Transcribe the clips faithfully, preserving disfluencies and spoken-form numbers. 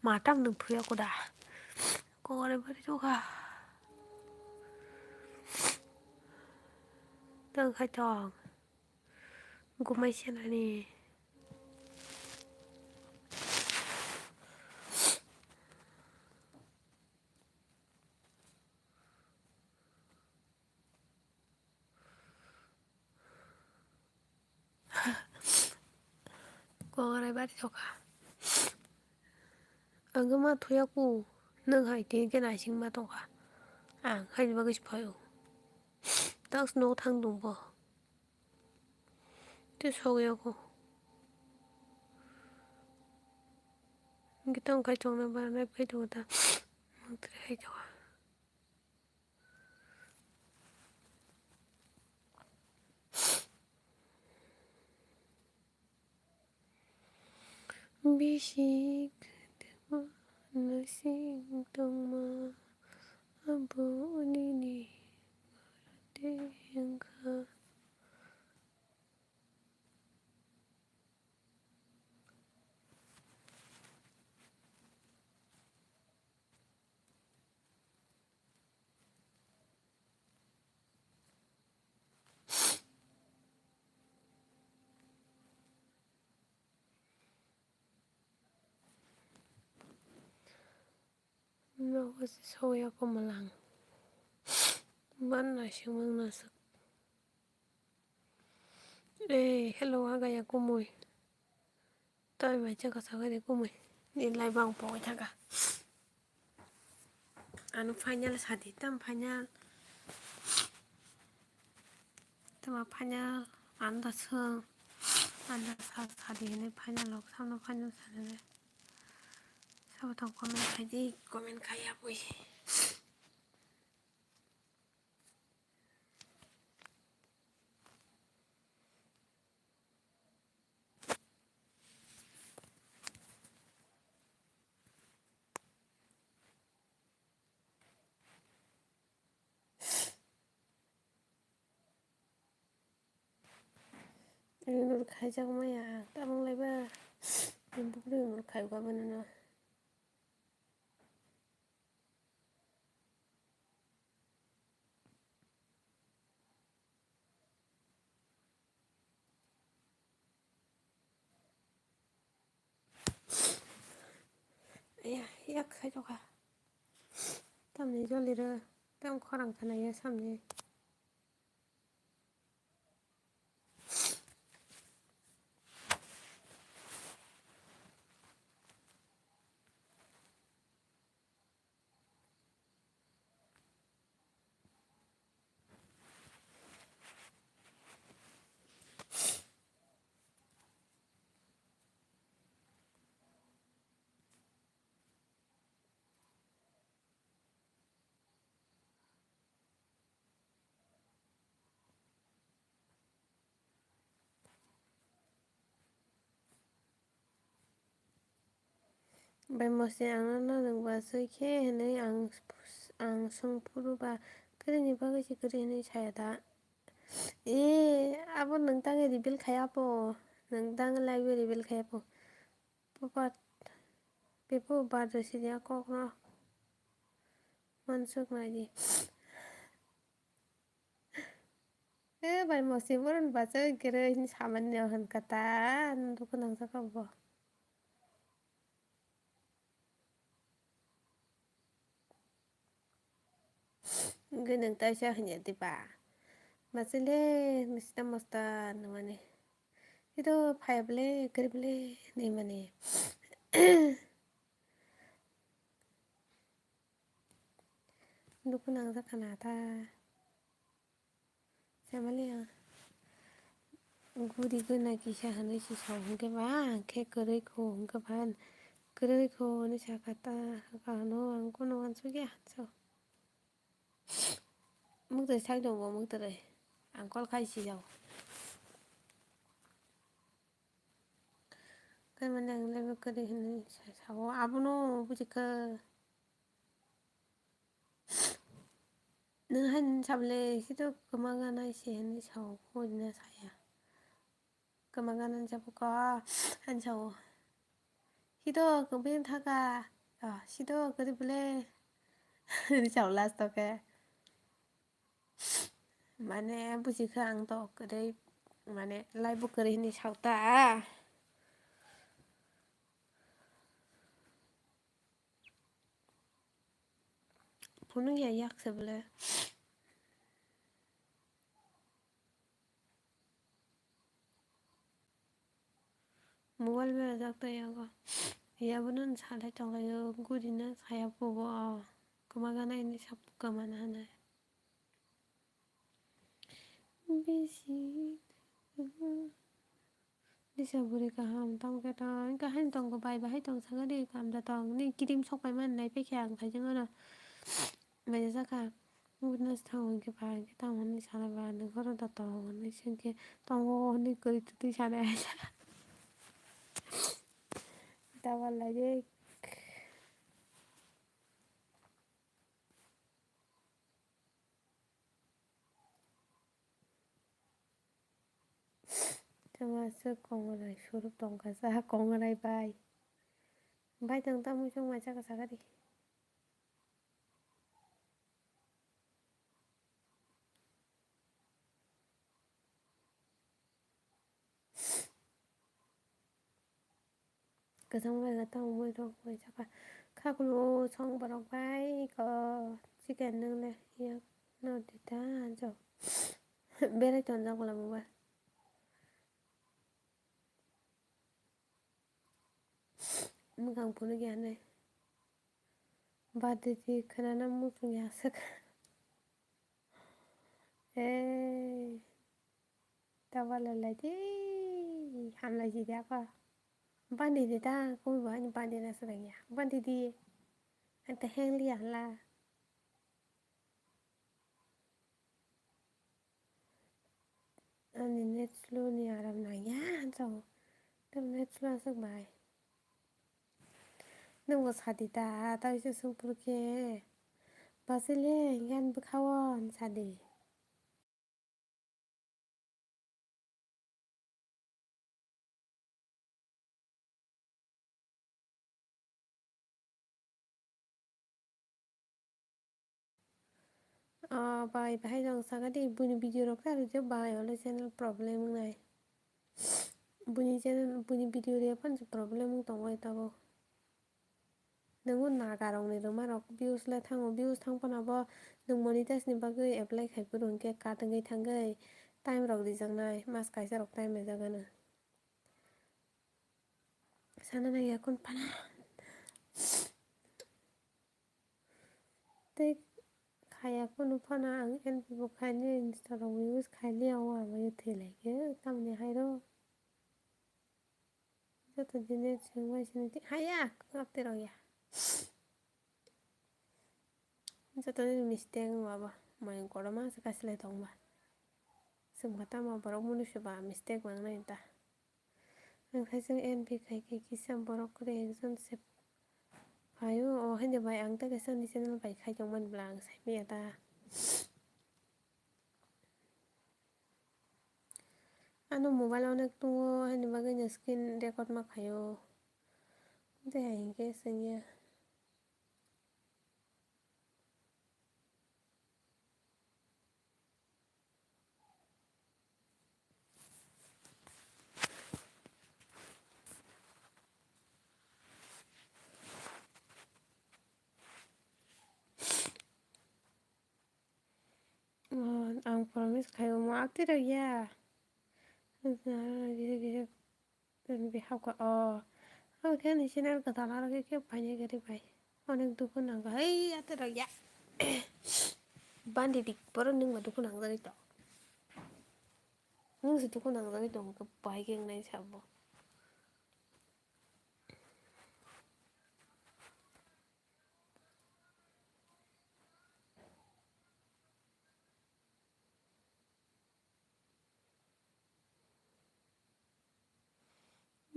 Matam nwng phuya kuda. Kore bari jokha. Tang khai tong. Gumai senani. Kongrai bari tokha. Ang ma thuya ku, nwng hai tin khe naising ma tokha. Ang hai bagwi se phaio. Tang snow thang dungbo. Tei sogwi ogo. Hwnkhe tong khai tongna ba nai khai tongo ta. Mang tre khai tongo. Bisi kwthwma nasing tongma abo nini borok tei wngkha. Nogo se soya komalang. Ban naisingmang naswk. Ei, hello, agaya kumui. Toi bai chaka sagai de kumui. Ni lai bang pogoi thaka. Ano final sadi tam final. Tama final anda sung. Anda sa sadi hene final lok samno final sadi ne. Sabo tong comment khai di, comment khai ya bui. Rinur khaijak maya tabuk lai ba. Bukri rinur khai ba bwno no. Yak khai tokha. Tamni joliro tam khorang khanaya samni. Bai mosi ang no nwng ba swi khe hwnwi ang, ang swng phuru ba kwrwini bagwi se kwrwi hwnwi saya da? E, abo nwng tangwi reveal khai apo, nwng tangwi live o reveal khai apo. Popat, pepo bar rwsidi a kokno. Mansuk naidi. E bai mosi boron bachai kwrwi hini samani no hwn kata, ano dukhu nangjak kha bo. Gwnang taisa hwnya diba? Bachai le mista mosta nungmani. Ito phai bole, kwrwi bole nungmani. Dukhu nangjak kha na ta. Samaliya guri gana kisa hwnwi se sao hwnkhe ba, hwnkhe kwrwi kho hwnkhe ba, kwrwi kho hwnwi sakha ta, hwnkha hwno ang kheno uansukya hwnso. Mwktwi sak tongo mwktwi, ang call khai sijao. Khe mane ang level kwrwi hwnwi sa-, sao, abono bujikha. Nwng haino sabole, sito kwma gana se hinwi sao, hwnwi na saya. Kwma gana sabo kha, haino sao. Sido kwbui thaka. Oh, sido kwrwi bwle. Chao last o khe. Mane bujikha ang to kwrwi, mane live bo kwrwi hinwi saota. Phunukya yak se bwle. Mobile berajak tei yago. Yabono salai tonglaio, gurina saya pugo. Kwma gana ini sap kwmana hanai. Bisi. Disa buri kaham tamo khe tong, wngkha haino tongkha bai, bahai tong saka di, kam da tong, ni kirim sok pai mani nai pekhe ang khaijak ano. Bai jasa kha, witness thango hwnkhe ba, hwnkhe tamo hinwi sana ba, nwng khoro da tong hinwi swngkhe, tongo hinwi kwrwi twtwi sanai. Double lai de. Chwng aswk kongrai surup tongkha sa kongrai bai. Bai tong tamo chwng mai chaka saka di. Kwchang bai khe tamo mui rok bai saka. Khakulu song borok bai ko chicken nung le yak no dita jo. Berai tonjak bwla mobile. Mwkhang phunukya hinwi. Badi di khwnana muchungya aswk. Ei. Tabala lai di. Hamlai si di ako. Bandi di ta. Kumi bo ani bandi na swrang ya. Bandi di. Anta heng liya hala. Ani net slow ni aram nangya hansa o. Tei net slow aswk bai. Nwng bo sadi ta, ta bisa sungpur khe. Basile, yan bwkha o, sadi. Ah, bai, bahai rok saka di, buini video rok ta rwjak bai, ole channel problem wngnai. Buini channel, buini video rwya phano problem wng tongo tabuk. Nwngo naga rokni rwma rok views le thango, views thang phano bo nwng monetize ni bagwi apply khai phuru hwnkhe cut wngwi thangwi time rok rijaknai, mas kaisa rok time rijak gana. Sana nangya kun phano. Tei khaya kunu phano ang N P bo khaini Insta rok use khailiya o ang bai thwi lai khe tamni hai rw. Joto din chwng bai sini twi haya kwngak twi rw ya. Joto din mistake wng ba bo mai kotorma se kaisa lai tong ba. Chwng kha tamo borok mwnwi se ba mistake mangnai ta. Ang khaising N P khai khe kisa borok kwrwi ekjon se phaio, o haino bai ang ta kaisa ni channel bai khai tongmani bwla ang saimanya ta. Ano mobile onek tongo, haini bagwi no screen record ma khaio. Tei hai hinkhe swngya. Oh, ang promise khai omo aktwi rw ya. Giri giri. Tei bihap kha, o, o khe ani channel kwtal aro khe, khe paina gari bai. Onek dukhu nangkha. Hei, ate rok ya. Bandi dik, borok nwng ma dukhu nangjagwi tong. Nwng se dukhu nangjagwi tong, khe pai khe wngnai sabo.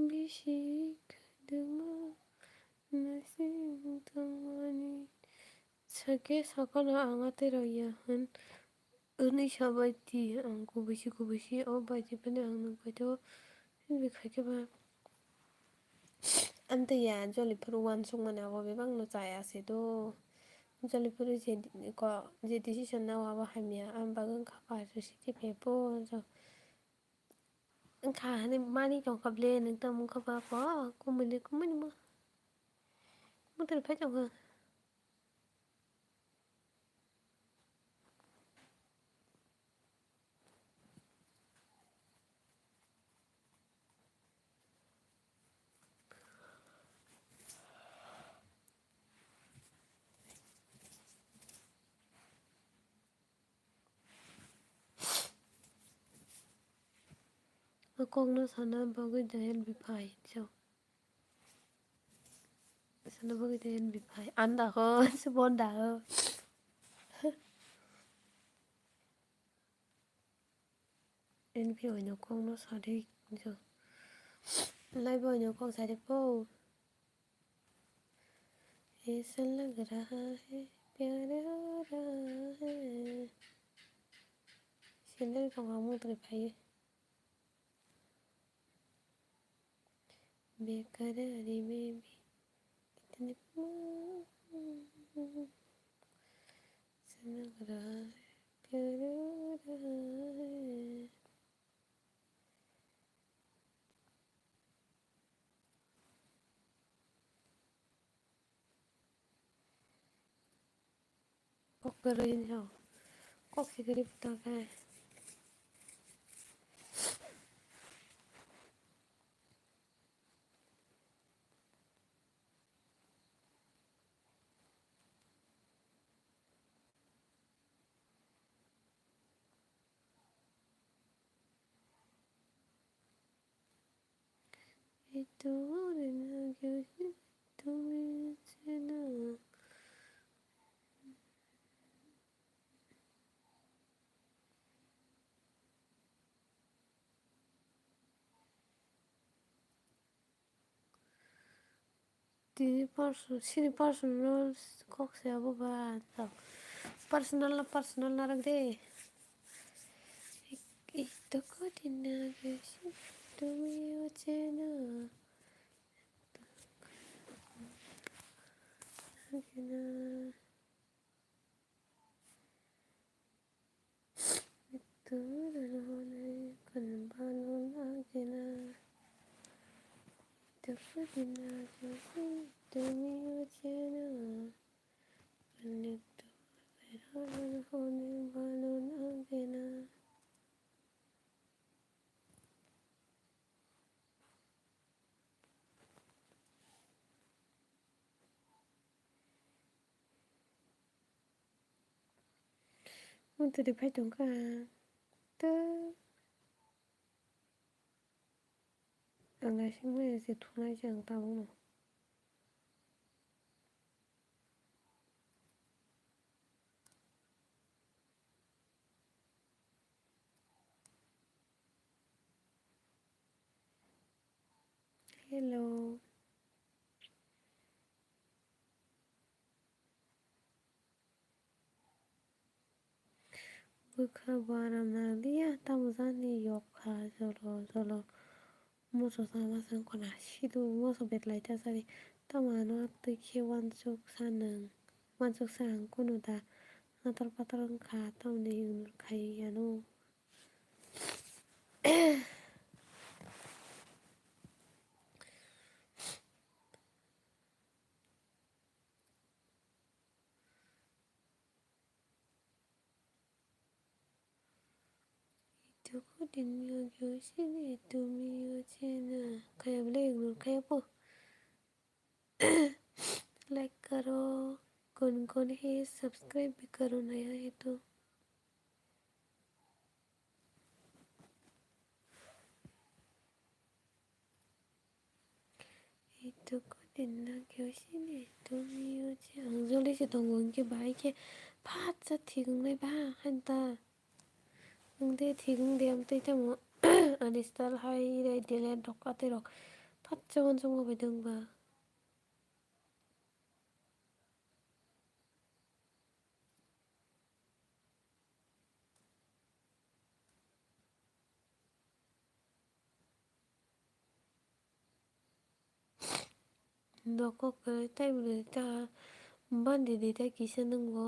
Bisi khwdwma naising tongmani. Sakhe sakano ang aterok ya hwn hwnwi sabai di, ang kubuisi kubuisi o bai di phano ang nwng bai do. Hwnwi khaikhe ba Amtwi ya joli phuru uansukmani abo bebakno chaya se do. Joli phuru je di-, ko, je decision nao abo hamya, ang bagwi wngkha pa sixty five po. Wngkha hwnwi manwi tongkha ble, nwng tamo wngkha ba po, kumui le kumui ni mo. Motoni phai tongkha. O kokno sana bagwi da N B phai, so. Sana bagwi da N B phai. Anda ho, subon da ho. N B oino kokno sadi, so. Lai boino kok sadi po. Aisa lag raha hai, pyar ho raha hai. Sandal rok ang motri phai. Bekarari mein bhi kitni aisa lag raha hai, pyar ho raha hai. Kok kwrwi no. Kok se kwrwi bwtang khe. Itu rin lagi tumi cina. Tini person, sini personal kok se abo ba, to personal na personal na rak de. Itu ko dina ge si tumi o cena. Agena. Itu rano ne kan balon agena. Itu ko dina ge si tumi o cena. Connector verano hone balon agena. Motri phai tongkha. To. Ang naisingmaya se thungnai se ang tabukno. Hello. Bwkha bo aram nang liya, tamo jani yok kha, jolo jolo. Moso sama se wngkha na, sidu moso betlai ta sari. Tamo ano atwi khe uansuk sa nwng, uansuk sa ang kunu da. Nator pator wngkha, tamoni ignore khai ano. Itu ko din yo gyo sini itu mi yo chena. Kaya bole ignore kaya po. Like karo, kon kon hai subscribe bhi karo naya hai to. Itu ko din na kyo sini itu mi yo che ang joli se tongo hwnkhe bahai khe phatsa thik wngnai ba hanta. Ang de thik wng de amtwi tamo uninstall hai rai delete rok atwi rok phatsa uansukma bai dong ba. Nokok kwrwi tei bwrwi ta bandi di tei kisa nwng bo.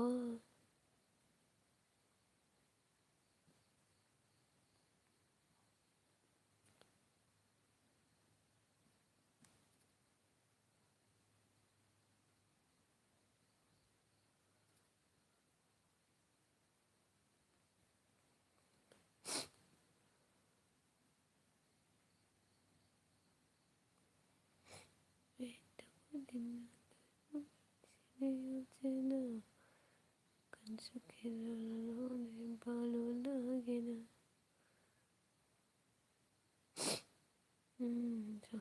Hmm, so.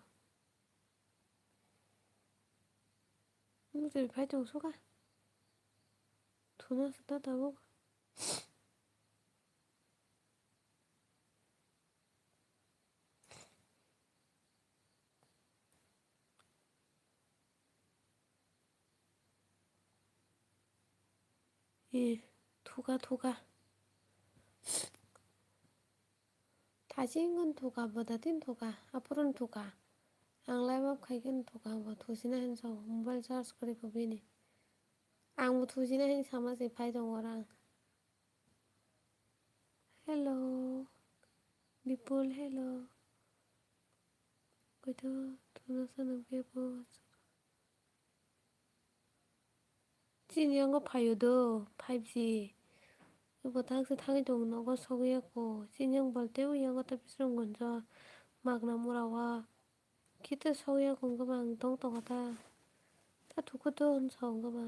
Nung twi phai tong suka. Thuna sita tabuk. E, thuka, thuka. Thaching wng thuka, bwda tin thuka, aphuru wng thuka. Ang live off khai khe wng thuka, bo thusina hin sao, mobile charge kwrwi kho bini. Ang bo thusina hin sama se phai tongo orang. Hello, Bipul, hello. Koito thuna sana bebo. Chini yango phaio do, five G. Bo tak se thangwi tongo, nogo sogwi ya kho. Chini yang balte o yango ta bisrong gonjo. Magna mura wa. Khito sogwi ya kho, wngkhe ba ang tong tongo ta. Ta thuku to hwn sa wngkhe ba.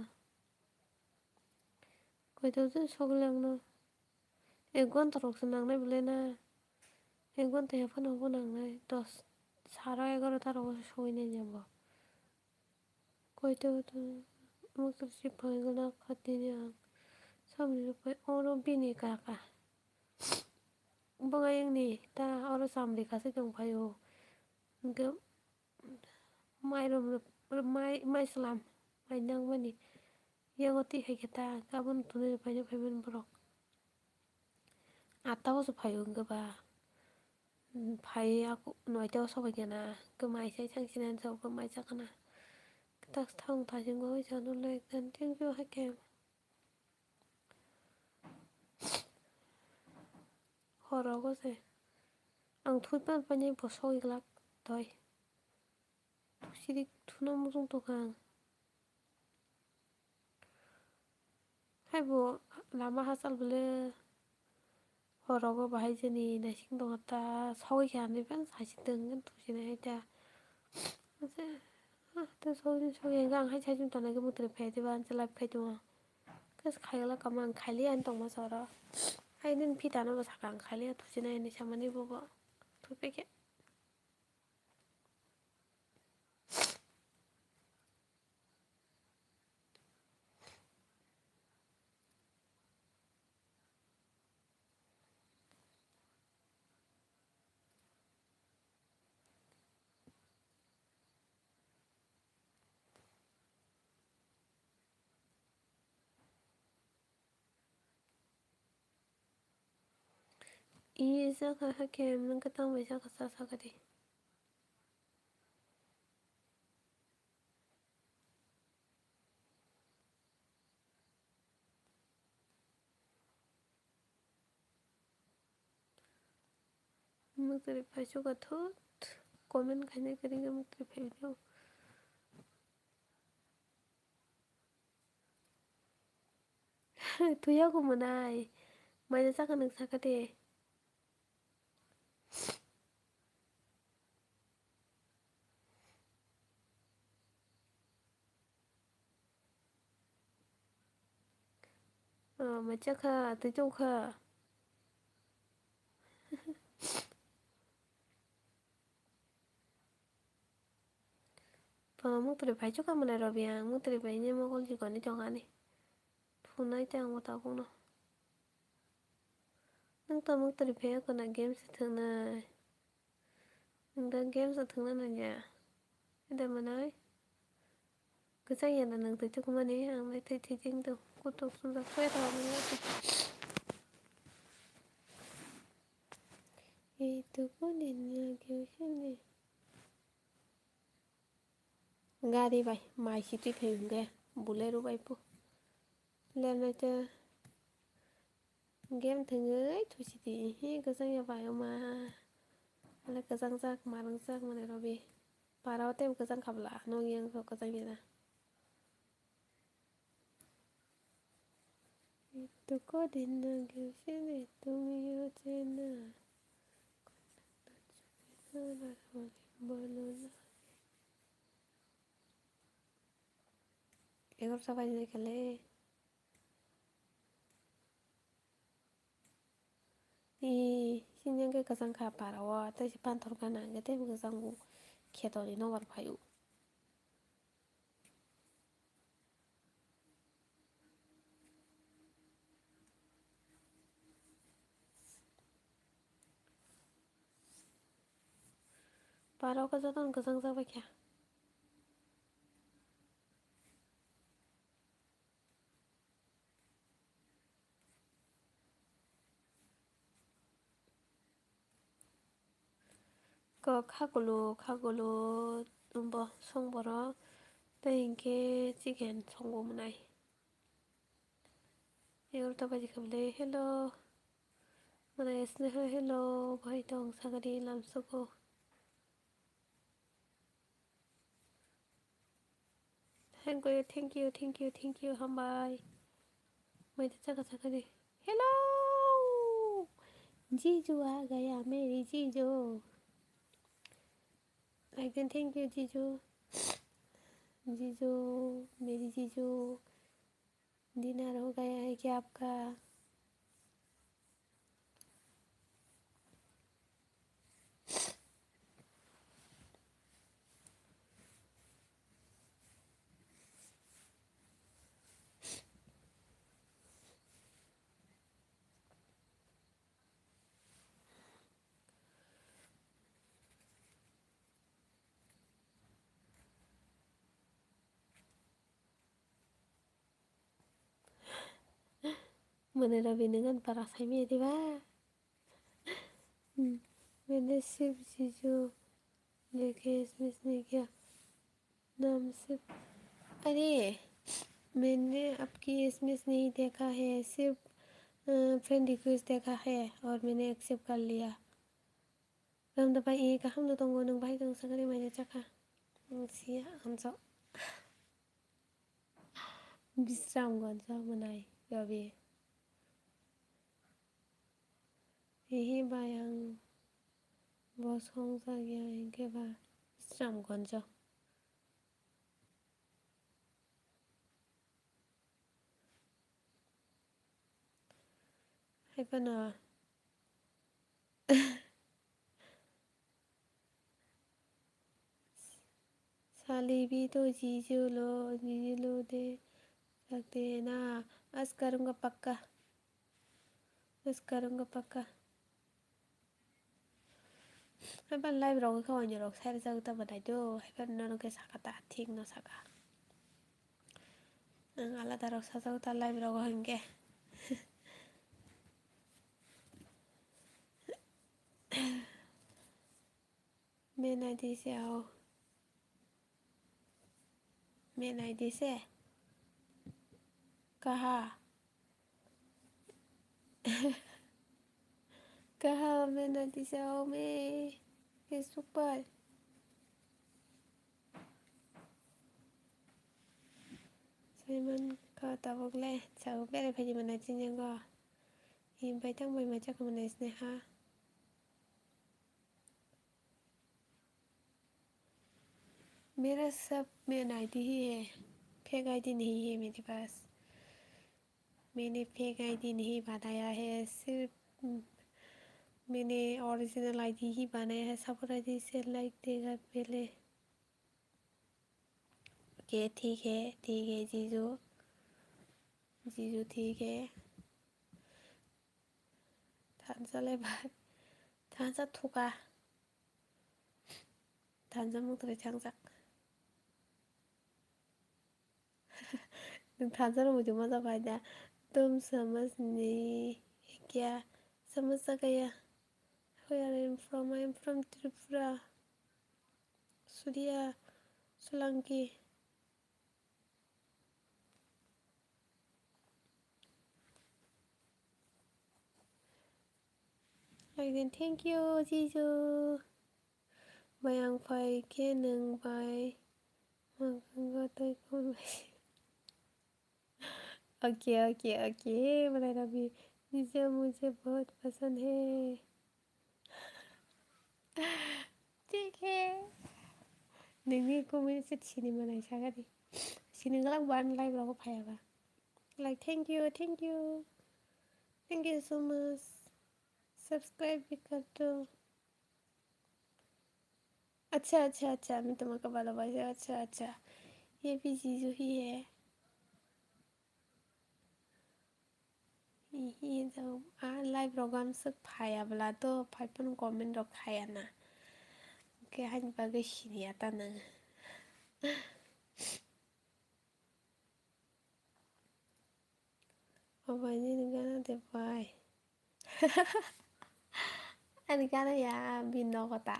Koito je sogwi langno. Ek ghonta rok se nangnai belai na. Ek ghonta ya phano bo nangnai. Dos, sara egarota rogo se sogwi nai ya bo. Koito to muktur si phai gana khatini ang samni rok phai oro bini kaka. Bwng ayang ni ta oro samri kasa tong phai o. Hwnkhe mai rom, mai, mai slam, mai nang mani. Yango twi hai khe ta, aboni thunui phai phai mani borok. Atta o se phai o hwnkhe ba. Phai aku noita o sobai khe na, hwnkhe mai sai thang sinai jok mai cha kana. Tak thang thajin go channel like dan thank you hai khe. Horogo se ang thui pan painai bo sogwi glak toi. Sirik thuna muchung tongkha ang. Haibo lama hachal bole horogo bahai jani naising tongkha ta sogwi khe ani bang saising tong khe thusinai hai ta. Tei sogwi sogwi hwnkhe ang hai saising tongnaikhe muktrwi phai diba ang live khai tongo. Khe khaila kamo ang khailiya ani tongma soro. Hai nini phitano bo saka ang khailiya thusinai hinwi samani bobo. Thupikhe. I jaka hakhe nwng kwtang bai jaka cha sakadi. Muktrwi phaichuka thut comment khainai kwrwngkhe muktrwi phai video. Tuya ko mwnai. Maina chakha nwng sakha de. Oh, mai chakha, twi chukha. Tongma muktrwi phai chukha mwnai Robi ang, muktrwi phai ni mokol jikoni tongani. Phunai tei ang bo tabukno. Nwng tongma muktrwi phai o khwna game se thwngnai. Nwng da game se thwngna nanya. Ede mwnai. Kwchang ya da nwng twi tukmani ang nai twi twi jeng do. Kutuk sumjak phai rw mwnai. Ei tukmani nagi sini. Gari bai mai sitwi thai hwnkhe Bolero bai po. Lernai tei game thwngwi thusi di. Hi kwchang ya bai wngma. Ale kwchang jak, marwng jak mane robi. Para o tei kwchang kha bwla. Nong yang kho kwchang ya na. Itu ko din na gyusi de tumiyo chena. Egarota baji kale. Ee, sini hwnkhe kwchang kha para o, tei se panthor gana hwnkhe tei bo kwchang bo kheto ni nobar phaio. Para o khe jotono kwchang jak bai kha. Kok khakulu khakulu bo song borok tei hinkhe chicken songo mwnai. Egarota baji kha bwle, hello. Mwnai sneha, hello. Bahai tong sagadi lamsogo. Thank you, thank you, thank you, thank you, hambai. Mai ta chaka chaka de. Hello! Jiju aa gaya, meri Jiju. Again, thank you, Jiju. Jiju, meri Jiju. Dinner ho gaya hai kya aapka? Mane Rabi nungan para saimaya diba? Hmm. Mane Shiv Jiju, Lekhe S M S ni kya? Naam Shiv. Are, maine aapki S M S nahi dekha hai, sirf, uh, friend request dekha hai aur maine accept kar liya. Ramda bhai, e kaham no tongo, nwng bahai tong sakani manya chakha. Nwng siya, amsa. Bisram Ganj mwnai, Rabi. Hihi bai ang bo song jak ya hinkhe ba Bisram Ganj. Hai phano. Salibi to Jiju lo, Jiju lo de sakte na, आज करूँगा पक्का, आज करूँगा पक्का. Haiphano live rogwi khe onyo rok sai rwjak tamo naitwi, haiphano nono khe saka ta, thik no saka. Ang alada rok sajak ta live rogo hinkhe. Main I D se ao. Main I D se. Kaha? Kaha main I D se ao me. Facebook pai. Saiman ka tabuk le chao bere phaji mana chinyango. Hi bai tang bai ma chakha mana sneha. मेरा सब में आईडी ही है, fake ID नहीं है मेरे पास। मैंने fake ID नहीं बनाया है, सिर्फ, हम्म, मैंने ओरिजिनल आईडी ही बनाया है। सपोर्ट आईडी से लाइक देगा पहले। ओके, ठीक है, ठीक है, जीजू, जीजू, ठीक है। Thansa le bai. Thansa thuka. Thansa mung tore thansa. Nung thansa no muitu ma jabai da. Tum samajh nahi kya? Samajh sa gaya. Where I am from? I am from Tripura. Surya, Solanki. Like then, thank you, Jiju. Bai ang phai khe nwng bai mwkhang twi khum bai. Okay, okay, okay. Hey, Malai Rabi, Jiju mujhe bahut pasand hai. Thik hai. Nini comment se sini manai sagadi. Sini galak ban live rogo phaya ba. Like, thank you, thank you. Thank you so much. Subscribe bhi kar do. আচ্ছা, আচ্ছা, আচ্ছা, আমি তোমাকে ভালোবাসি। আচ্ছা, আচ্ছা। ये भी जीजू ही है। Hihi jao, a live rok amswk phaya bwla to phai phano comment rok khaya na. Hwnkhe haini bagwi siniya ta nwng. Obo nini gana de bai. Ani gana ya bini nogo ta.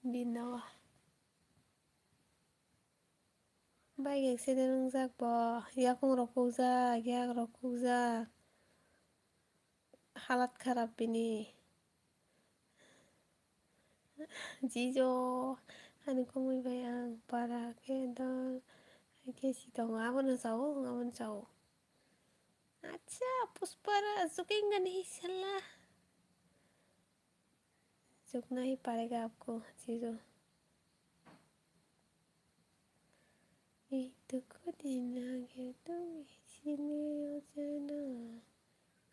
Bini nogo. Bike accident wngjak bo, yakung rok kukjak, yak rok kukjak. Halat kharap bini. Jijo, ani kumui bai ang para khe dol hai khe si tongo. Abono chao, abono chao. Acha, Puspara, joking gani sala. Jukna hi parega apko, Jijo. ये दुख देना ये तुम इसीलिए हो जाना,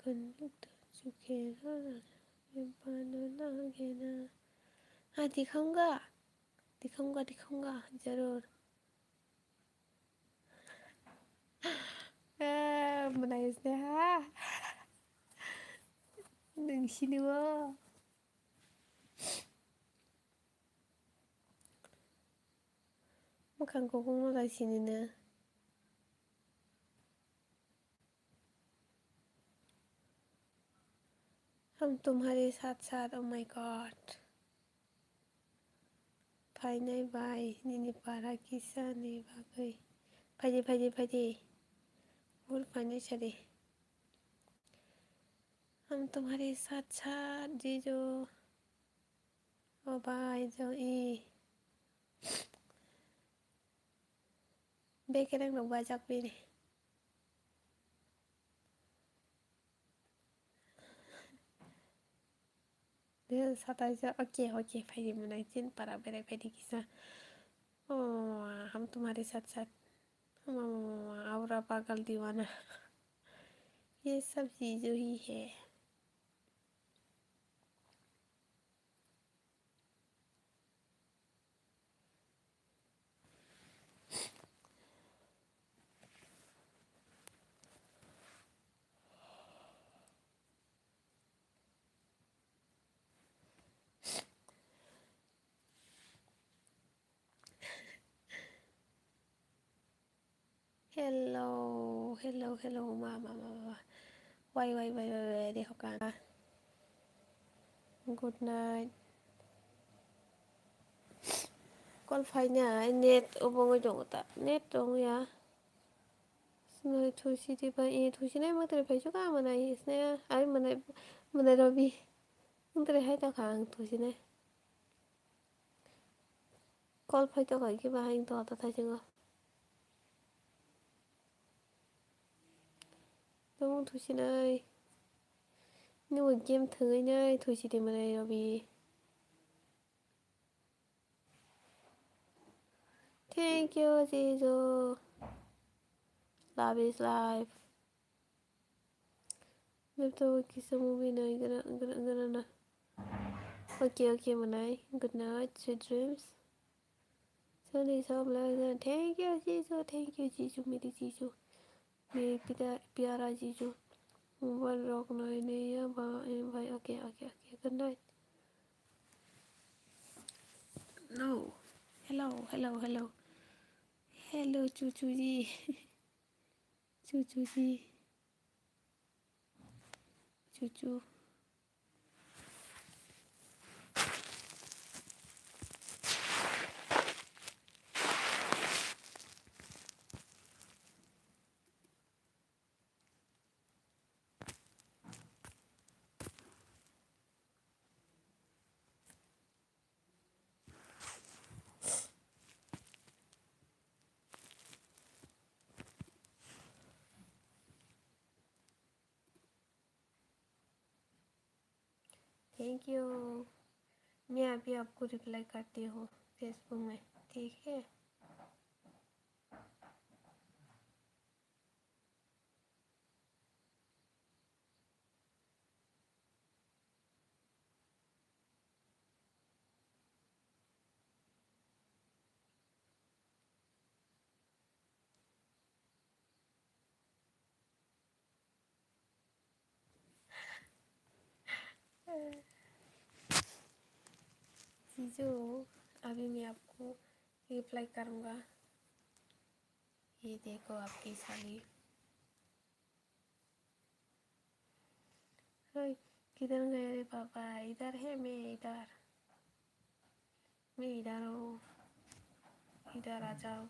कन्नू तो चुकेगा, ये बानो लागे ना। हाँ, दिखाऊंगा, दिखाऊंगा, दिखाऊंगा, जरूर। Eh, menangis deh, ha? Nung sini wo. Mwkhang kukhung no lai sini no. Hum tumhare saath saath, oh my God. Phainai bai nini para kisa ni bagwi. Phaidi, phaidi, phaidi. Bul phainai sadi. Hum tumhare saath saath, Jijo. O bai, jong i. Bekereng rok bajak bini. Dui hazar satais, okay, okay, phaidi mwnai chin para berai phaidi kisa. Oh, hum tumhare saath saath. Mama, aura pagal diwana. Ye sab Jijo hi hai. Hello, hello, hello, ma, ma, ma, ma. Wai, wai, wai, wai, wai, de hokan. Good night. Call phaina, net obo wngwi tongo ta. Net tong ya. Sinai thusi di ba, e thusi nai matre phai chuka manai, isne, ai manai, manai robi. Matre hai ta kha ang thusi nai. Call phai tongkha khe bahai wng tongkha ta thaisingo. Tamo thusinai. Nungbo game thwngwi nai thusi tongmani robi. Thank you, Jijo. Love is life. Laptop o kisa movie nai gana, gana, gana na. Okay, okay, manai. Good night, sweet dreams. Sani sab lagna. Thank you, Jijo. Thank you, Jijo, meri Jijo. Meri pita, pyara Jijo. Mobile rok nai ne ya ba, eh, bhai. Okay, okay, okay. Good night. No. Hello, hello, hello. Hello, Chuchu ji. Chuchu ji. Chuchu. Thank you। मैं अभी आपको रिप्लाई करती हूँ फेसबुक में, ठीक है? जीजू, अभी मैं आपको रिप्लाई करूँगा। ये देखो आपकी साली। ओए, किधर गए रे पापा? इधर है मैं, इधर। मैं इधर हूँ। इधर आ जाओ।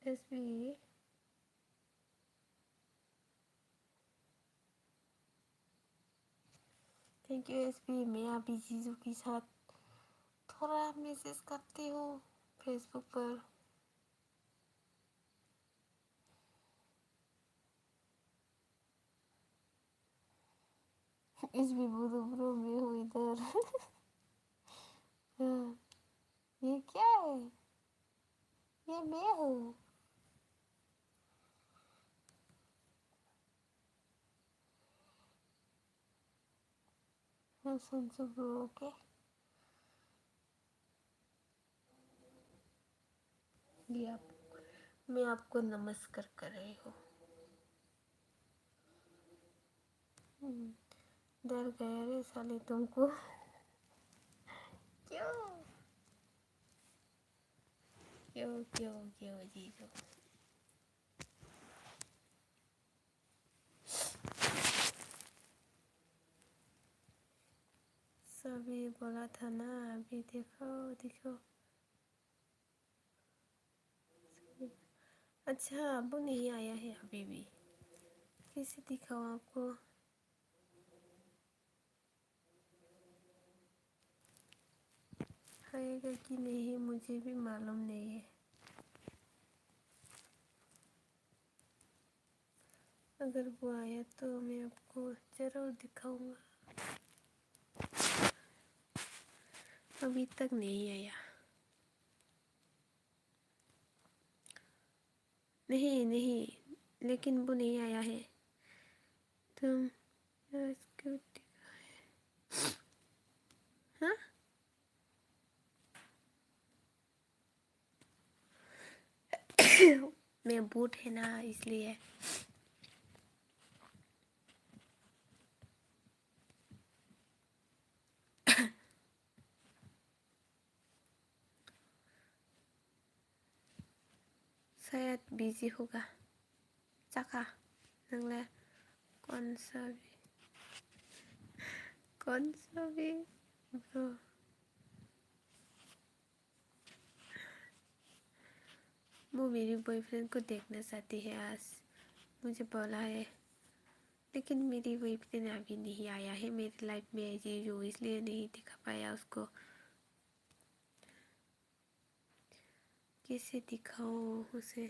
एसबी। Thank you SB. मैं अभी जीजू के साथ थोड़ा मैसेज करती हूँ फेसबुक पर। एसबी बोलो ब्रो, मैं हूँ इधर। हाँ, ये क्या है? ये मैं हूँ। हाँ, संजू ब्रो, ओके। ये आप, मैं आपको नमस्कार कर रही हूँ। हम्म, डर गया रे साले तुमको। क्यों? क्यों, क्यों, क्यों, जीजू? सभी बोला था ना, अभी दिखाओ, दिखाओ। अच्छा, अब नहीं आया है अभी भी। कैसे दिखाऊं आपको? आएगा कि नहीं, मुझे भी मालूम नहीं है। अगर वो आया तो मैं आपको जरूर दिखाऊंगा। अभी तक नहीं आया। नहीं, नहीं, लेकिन वो नहीं आया है। तुम इसको दिखाए। हाँ? मैं बूट है ना, इसलिए। शायद बिजी होगा। Chakha, nang le कौन सा भी, कौन सा भी bro? वो मेरी बॉयफ्रेंड को देखना चाहती है आज, मुझे बोला है, लेकिन मेरी बॉयफ्रेंड अभी नहीं आया है मेरी लाइफ में, ये जो इसलिए नहीं दिखा पाया उसको। कैसे दिखाऊं उसे?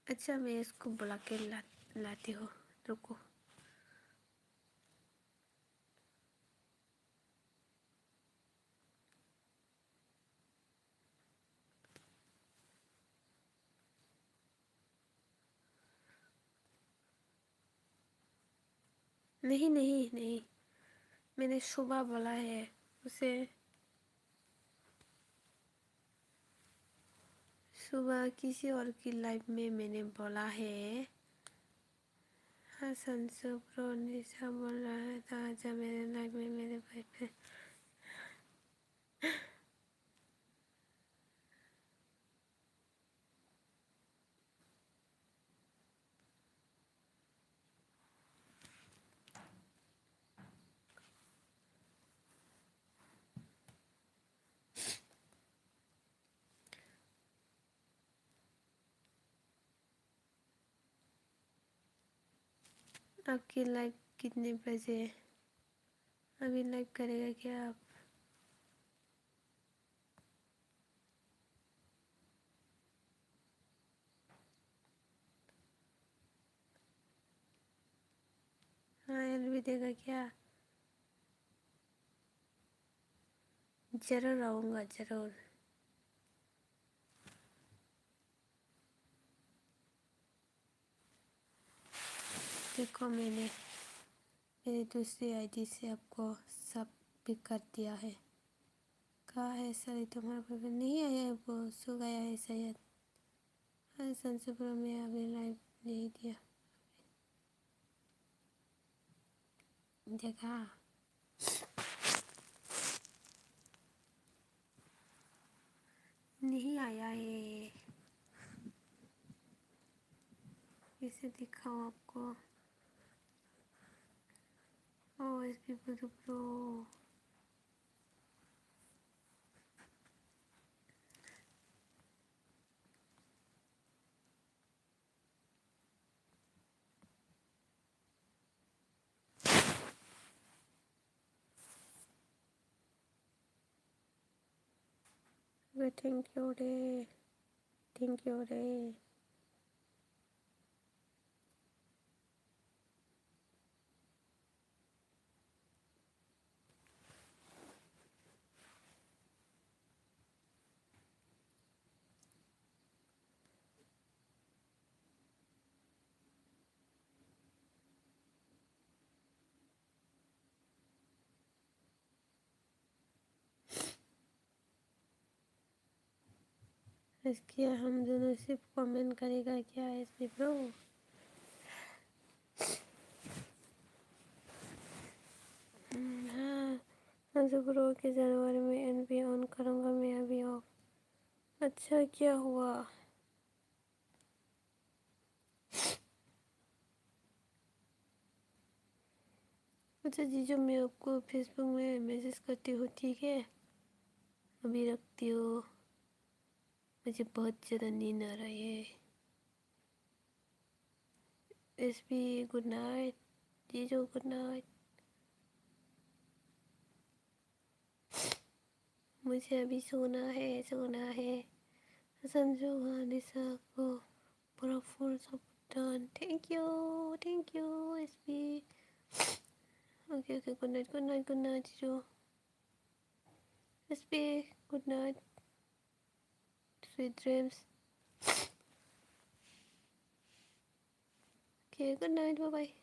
अच्छा, मैं इसको बुला के ला, लाती हूँ, रुको। नहीं, नहीं, नहीं, मैंने सुबह बोला है उसे। सुबह किसी और की लाइफ में मैंने बोला है। हाँ, संसु ब्रो निशा बोल रहा है, तो आजा मेरे लाइफ में मेरे बॉयफ्रेंड। आपकी लाइफ कितने बजे? अभी लाइव करेगा क्या आप? हाँ, एल भी देगा क्या? जरूर आऊँगा, जरूर। देखो, मैंने मेरी दूसरी आईडी से आपको सब पिक कर दिया है। कहाँ है सर, तुम्हारा बॉयफ्रेंड? नहीं आया है, वो सो गया है शायद। हाँ संजू ब्रो, मैं अभी लाइव नहीं दिया। देखा, नहीं आया है। कैसे दिखाऊँ आपको? O S P bro. Thank you रे, thank you रे। इसके हम दोनों सिर्फ कमेंट करेगा क्या एस पी ब्रो? हम्म, हाँ, संजू ब्रो के जनवरी में एन बी ऑन करूँगा मैं अभी ऑफ। अच्छा, क्या हुआ? अच्छा जीजू, मैं आपको फेसबुक में मैसेज करती हूँ, ठीक है? अभी रखती हूँ, मुझे बहुत ज़्यादा नींद आ रही है। एस पी गुड नाइट, जीजू गुड नाइट। मुझे अभी सोना है, सोना है। संजू हाँ दिशा को पूरा full support done. Thank you, thank you S P. Okay, okay, good night, good night, good night जीजू। S P, good night, sweet dreams। Okay, good night, bye bye।